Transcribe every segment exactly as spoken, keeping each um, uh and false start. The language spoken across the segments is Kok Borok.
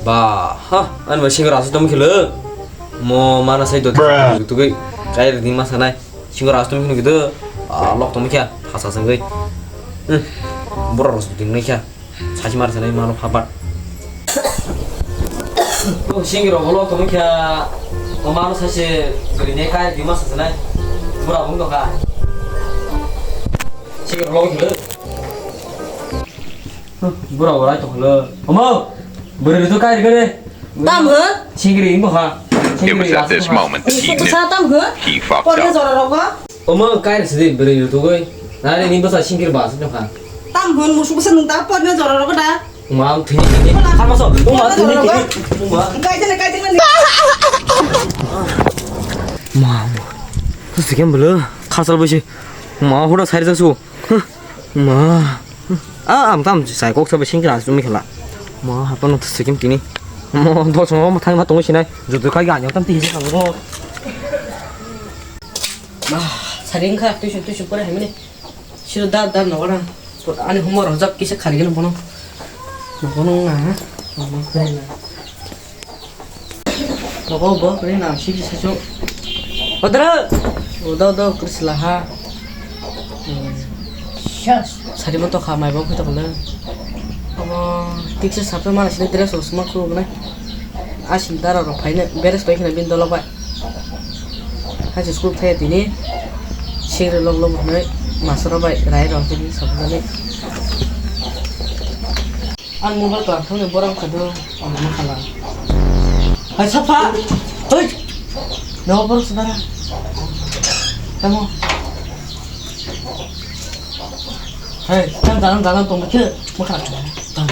Ba, ha, ani ba singo rasu tom khelo. Mo mana sai do. Bruh. Tugui kai ri ma sanai. Singo rasu tom khelo gitu. Ah, lok tom kya, hasa sangui. Hmm. Bura rasu ding nai kya. Sachi mar sanai mano phapat. Oh, singo ro lok tom kya. O mano sai se gri ne kai di ma sanai. Bura bung do ka. Singo ro lok khelo. Bura bura to kholo. Omo, bwrwi to kai rwgwi. Tam ho? Singiri ingo ha. It was at this moment that he knew. Sa tam ho? He fucked up. Porne jora rogo. Omo, kai rwgwi bwrwi to goi. Nare ni basa singiri basa no ha. Tam ho, musu basa nung ta porne jora rogo da. Ma, ang thini thini. Khama so, uma thini thini. Uma. Kai jene, kai jene. Ma, ma. Tu sikem bolo. Khasal bosi. Ma, hura sai jasu. Huh. Ma. Ah, am tam sai kok sabai singkir asumi khala. Ma, hapa no sikim tini. Mo, dol songo mo thang ma tongo sinai. Judu kai ga nyam tam ti hisi khango. Ma, saring kha, tuition, tuition pore hai mani. Siro dar, dar no wala. Ani homework rojak kisa khari gana bono. No bono na. Nogo bo kwrwi na sigi sasu. Odra. Odo odo kwrwi sila ha. Sari mo tokha mai bo khito kole. Obo tikse sapta mana sini dress o sma khuluk nai. Asin dara rok phaine beres pai khna bin dolo bai. Haji school thaya tini. Singri lok lok hwnwi masoro bai rai rok tini sabjani. Ang mobile tong thangni borok kha do, ang ma khala. Hai, sapha! Hoi! Nogo borok sudara. Tamo. Hai, tang dalang dalang tong khe, ma khala. Tang.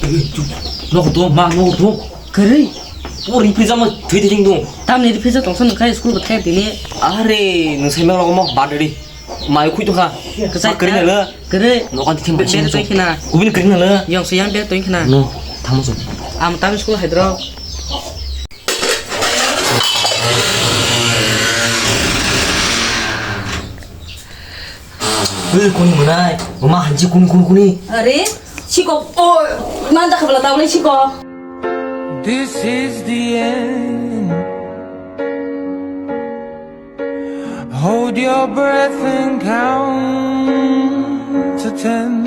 Ei, chup. Nogo to, ma nogo to. Kwrwi. Pori prijama thwi thwi ding dong. Tamni ri phisa tong san khai school ba thai tini. Are, nung sai ma nogo mo, ba dadi. Mai khui tongkha. Kwchai kwrwi nang le. Kwrwi. Nokan thim bai bere tong khina. Kubini kwrwi nang le. Yong suyang bere tong khina. No, thamo song. Am tam school hai dro. Ui, kuni mwnai. Mama hanji kuni, kuni, kuni. Are, siko. Oh, manda khabla tawle siko. This is the end. Hold your breath and count to ten.